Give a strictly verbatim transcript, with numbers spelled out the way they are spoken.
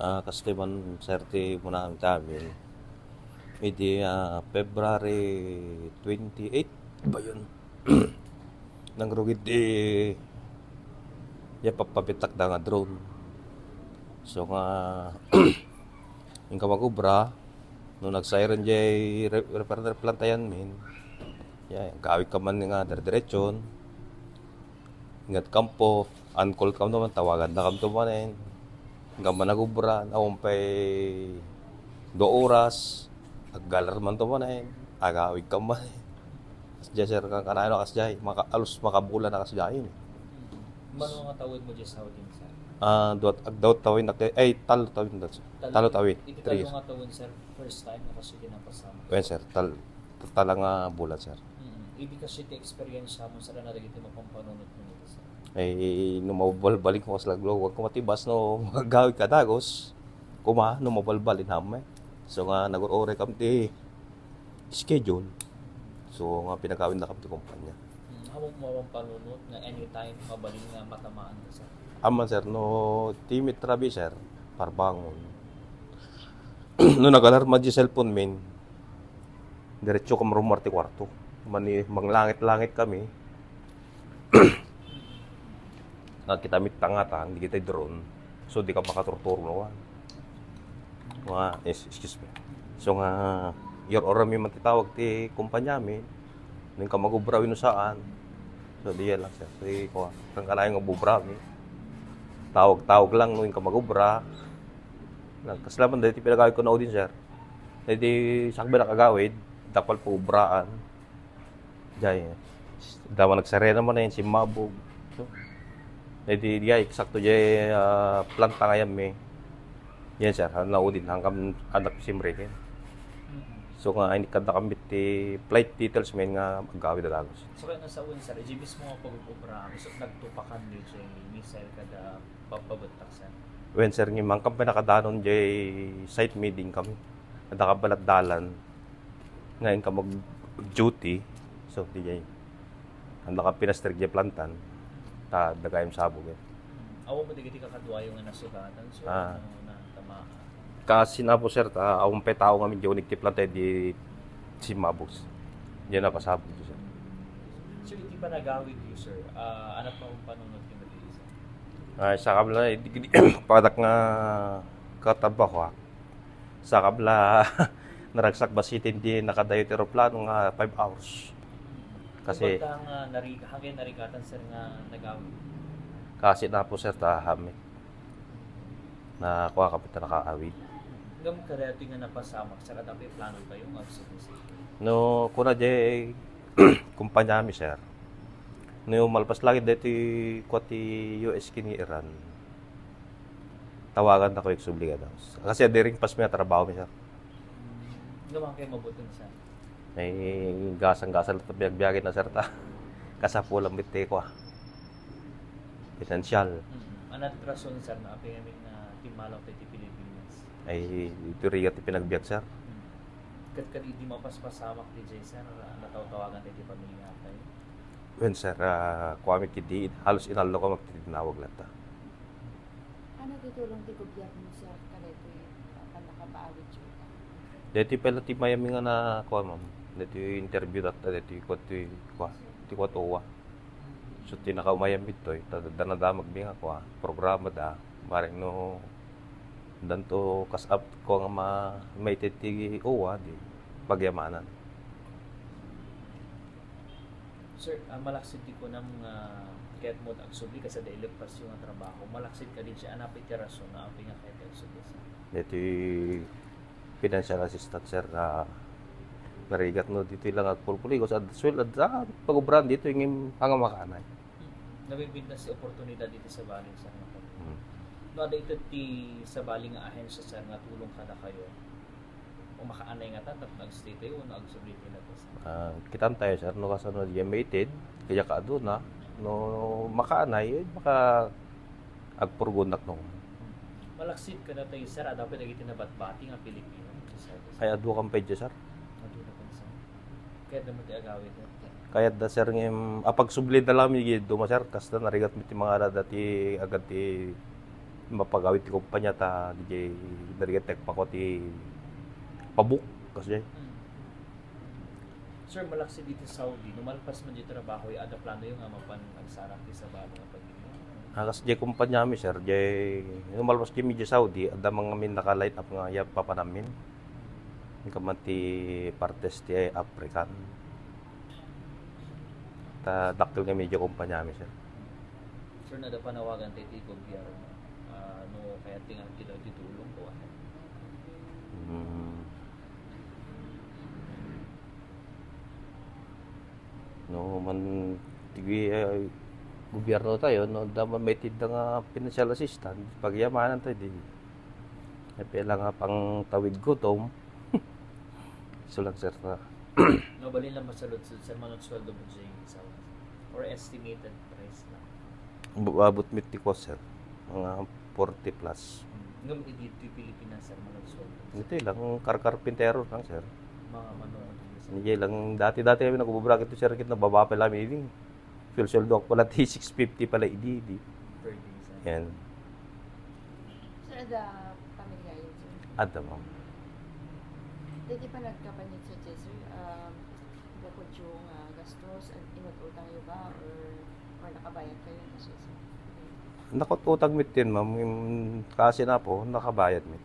Ah, kastoy man, sir, ti umuna ti amin. Idi, ah, February twenty-eight ba yun? Nangrugid di, ya, papabitak da nga drone. So nga, inka mag-obra, no nag-siren jay re-, repair plantayan min, ya, gawid ka man nga dire-diretson. Ingat kampo, on call kamto man, tawagan da kamto manen. Inka man nag-obra, awan pay dua oras, aggalar man to manen, agawid ka man. Kasdiay, sir, kan-, kanano kasdiay, maka-, alus makabulan na kasdiay. Mano nga tawen mo diay sa Saudi, sir? Ah, duat, agduat tawen ak-, ay, talo tawen dat, sir. Talo, talo tawen, iti three years. Talo nga tawen, sir, first time nga kastoy ti napasamak? Wen, sir, tal-, tala nga bulan, sir. Mm. Idi kastoy ti experience mo, sir, ano dagiti mapampanunot mo nito, sir? Ay, no mabalbalinko, kas laglaw, agko matibas no magagawid ka dagus. Kuma, no mabalbal, inam, eh. So nga, nagur-uray kam ti schedule. So nga, pinagawid na kam ti kumpanya. Hmm, amo mo mapampanunot nga anytime mabalin nga matamaan ka, sir? Aman, sir, no, ti mitrabi, sir, parbangon. No nagalarma di cellphone min, diretso kam rummuar ti kuarto. Mani, manglangit-langit kami. Nakita mi tangatang, di kita drone. So, di ka makaturturo no, ah. Nga, es-, excuse me. So nga, yor-ora mi man ti tawag ti kumpanya mi. Ning ka mag-obra wenno saan. So, di yan lang, sir. Sige, kuha. Kan kanayon nga bubra mi. Tawag-tawag lang, no, ning ka mag-obra. Nagkasla man, dahil ti pinagawid ko na din, sir. Dahil ti sakbay nakagawid, dapat po obraan. Jay, dama nagsarena man, eh, simmabog. So, eh, di, di ay, eksakto jay, ah, planta nga yan, may. Yan, sir, ang naudin, hanggang anak simre, yan. Mm. So, nga, ay, kada kami ti flight details, men, nga agawid a dagus. So, kaya nasa uwin, sir, iji mismo nga pag-obra, so, nagtupakan niyo jay missile kada pagpabagtak, sir? Wen, sir, ngem, hanggang pinakadanon jay site meeting kami. Kada kabalat dalan, nga inka mag-duty, so, di jay. Anda ka pinastrek jay plantan, ta dagayam sabog, eh. Hmm. Awan mo dagiti kakaduayo nga nasugatan, so, ah, ano, natamaan? Kaasi na po, sir, ta, awan pay tao nga medyo unik ti planta, di simmabog. Di napasabog to, sir. So, iti panagawid yu, sir, ah, ano pa ang panunot yu, sir? Ay, sakabla, di, di, padak nga katrabaho, ah. Sakabla, naragsak bassit ti nakadayo ti eroplano nga five hours. Kasi, kumbaga nga nari-, hanggang narigatan, sir, nga nagawid? Kasi na po, sir, ta, hamit. Nakuha kami ta nakaawid. Ngem kadaytoy nga napasamak, sir, adda pay plano tayo nga agsususi? No, kuna jay kumpanya mi, sir. No, malpas lagi daytoy kua ti U S ken Iran. Tawagan tako, eksubli ka daw. Kasi adiring pas mi a trabaho mi, sir. Ngem kay mabuting, sir. Ay, gasang-gasang ta biag-biagin na, sir, ta. Kasapulan mi ti kua. Pinansyal. Mm. Ania ti rason, sir, nga apay ngamin nga timmalaw tayo ti Pilipinas? Ay, ito rigat ti pinagbiag, sir. Mm. Ket kadi di mapaspasamak ti jay, sir, natawtawagan tayo ti pamilya tayo? Wen, sir, ah, kuami kidi, halos inallo ko magtitinawag latta. Ano ti tulong ti gobyerno, sir, kadaytoy pannakabaawid yu? Daytoy pala ti Miami nga na, kuan, ma'am. Daytoy interview dat-, daytoy kuan, ti kuan, ti kuan, OWWA. So, ti naka-Miami toy, ta, da, nadamag mi nga kuan, programa da. Bareng no, danto kas up ko nga ma-, maited ti OWWA, di pagyamanan. Sir, ah, malaksid ti kunam nga kayat mo agsubli kasi da ileppas yung nga trabaho. Malaksid ka din siya. Ano pa iti rason nga apay nga kayat agsubli, sir? Daytoy financial assistance, sir, na narigat no, ditoy lang agpulpuligo sa sweldo, sa pag-obran ditoy ngem anga makaanay. Hmm. Nabibigyan si oportunidad dito sa bali, sir, nga pag-, hmm, no, ada ito ti sa bali nga ahensya, sir, nga tulong kada kayo. O makaanay nga ta, tapno agstay tayo, no, agsubli tayo na to, sir. Ah, kitan tayo, sir, no, kasano diay maited, kaya kaaduna, no, makaanay, eh, maka-, agpurgonak, no. Malaksid kada tayo, sir, adda pay dagiti nabatbati nga Pilipino, sir. Ay, adu kan pay, sir. Adu na kan, sir. Kaya naman ti agawid, sir. Kaya da, sir, ngem, apagsubli da lang mi gid, duma, sir, kasta narigat mi ti mga ada dati agad ti Mapagawid ti kumpanya ta diay narigat ti agpako ti pabuk, kasdiay. Mm. Sir, malaksid iti Saudi, no malpas man diay trabaho, adda planoyo nga mapan agsarang ti sabali nga pagbiag? Ah, kasdiay kumpanyami, sir, diay, no malpas diay mi diay Saudi, adda man ngamin naka-line up nga iyappapananmin. Inka man ti partes ti African. Ta dakkel ngamin diay kumpanyami, sir. Sir, no adda panawagan tayo ti gobyerno, ah, no kayat ti nga ti tulong ko, ah. Hmm. No man ti, eh, gobyerno tayo, no, adda man maitidda nga financial assistance, pagyamananto, di. Ay, pila nga pangtawid gutom. Isu lang, sir, ta. No, balin lang masaludsod, sir, manong sweldo mo diay Saudi? Or estimated price lang? Bu-, abot mi ti kua, sir. Mga forty plus. Hmm. Ngem idi ditoy Pilipinas, sir, manong sweldo? Ito lang, kar-, karpintero lang, sir. Mga manong, sir. Hindi lang, dati-dati kami nagbuburak ito, sir, kit nababa pa lang, meaning. Sweldo ako pala, ti six fifty pala, idi, idi. Per day, sir. Yan. Sir, adda pamilya yun, sir? Adda, ma'am. Dati pa nagkapanit sa sir, um, bukod yung, ah, gastos, an-, inut-utang niyo ba, or, or nakabayad kayo na siya, sir? Nakut-utang mi tin, ma'am. Yung kasi na po, nakabayad mi.